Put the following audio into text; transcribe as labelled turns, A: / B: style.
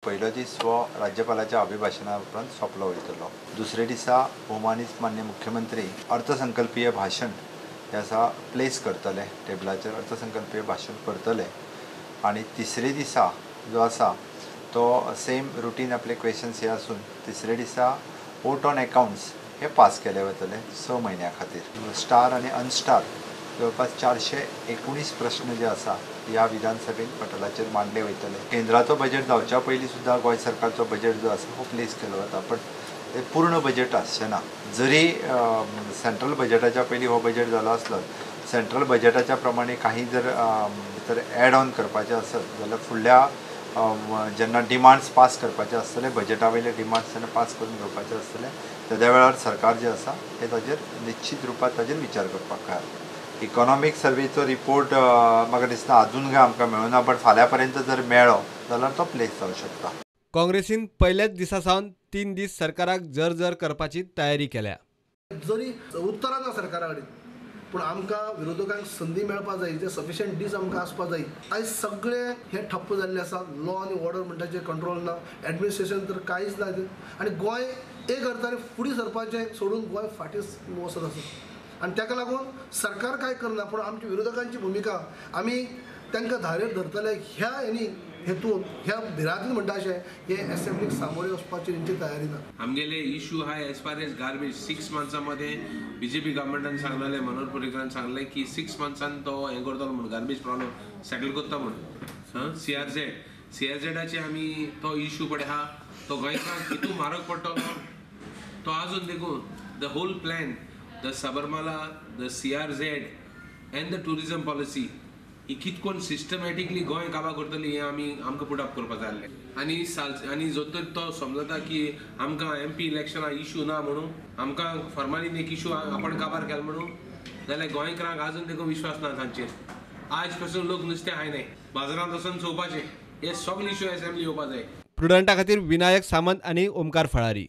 A: पयलो दीस हो राज्यपालाच्या अभिभाशणा उपरांत सोंपलो वयतलो. दुसरे दिसा भोवमानीत माननीय मुख्यमंत्री अर्थसंकल्पीय भाशण हे आसा प्लेस करतले, टेबलाचेर अर्थसंकल्पीय भाशण करतले आनी तिसरे दिसा जो आसा तो सेम रुटीन आपले क्वेश्चन्स हे आसून तिसरे दिसा वोट ऑन अकाउंट्स हे पास केले वतले 6 म्हयन्या खातीर. स्टार आनी अनस्टार जवळपास 419 प्रश्न जे आसा ह्या विधानसभेन पटलाचेर मांडले वयतले. केंद्राचो बजेट जावच्या पयलीं सुद्दां गोंय सरकारचो बजेट जो आसा हो प्लेस केलो वता, पण ते पूर्ण बजेट आसचें ना. जरी सेंट्रल बजेटाच्या पयलीं हो बजेट जालो आसलो, सेंट्रल बजेटाच्या प्रमाणे काही जर भितर एड ऑन करपाचें आसत जाल्यार फुडल्या जेन्ना डिमांड्स पास करपाचे आसतले, बजेटा वयले डिमांड्स जेन्ना पास करून घेवपाचे आसतले तेद्या वेळार सरकार जे आसा हे ताजेर निश्चीत रुपात ताजेर विचार करपाक जाय. इकॉनॉमीक सर्वेचो रिपोर्ट म्हाका दिसता अजून काय आमकां मेळना, बट फाल्यां पर्यंत जर मेळ्ळो जाल्यार तो प्लेस जावं शकता.
B: काँग्रेसीन पयल्याच दिसा सावन 3 दीस सरकाराक जर्जर करपाची तयारी केल्या.
C: जरी उत्तरां ना सरकारा कडेन, पूण आमकां विरोधकांक संदी मेळपाक जाय, जे सफिशियंट दीस आमकां आसपाक जाय. आयज सगळे हे ठप्प जाल्ले आसा, लॉ आनी ऑर्डर म्हणटा जे कंट्रोल ना, एडमिनिस्ट्रेशन तर कांयच ना आनी गोंय एक अर्थान फुडें सरपाचें सोडून गोंय फाटीं वचत आसा. आनी ताका लागून सरकार कांय करना, पूण आमची विरोधकांची भुमिका आमी तांकां धारेर धरतले ह्या हेणी हेतून ह्या भिरांतीन म्हणटा अशें हे एसेंब्लीक सामोरे वचपाची तेंची तयारी ना.
D: आमगेले इशू आहा एज फार एज गार्बेज. 6 मंथ्सां मदें बीजेपी गव्हर्मेंटान सांगलेलें, मनोहर पर्रीकरान सांगलें की 6 मंथ्सान तो हें करतलो म्हूण, गार्बेज प्रॉब्लम सेटल करता म्हूण. सीआरझेडाचे आमी तो इशू पळय आहा तो गोंयकारांक कितू म्हारग पडटलो तो आजून देखून the whole plan, the Sabarmala, the CRZ and the tourism policy ही कितकोन सिस्टमॅटिकली गोंय काबार करतली हें आमी आमकां पुट अप करपाक जाय आसलें. आनी जो तर तो समजता की आमकां एमपी इलेक्शना इशू ना म्हणून, आमकां फॉर्मालीन एक इशू आपण काबार केलो म्हणून, जाल्यार गोंयकारांक आजून देखून विश्वास ना तांचेर. आज पासून लोक नुस्तें खायनाय, बाजारांत वचून चोवपाचें, हे सगळे इशू एसेंब्ली येवपा जाय.
B: प्रुडंटा खातीर विनायक सामंत आनी ओमकार फळारी.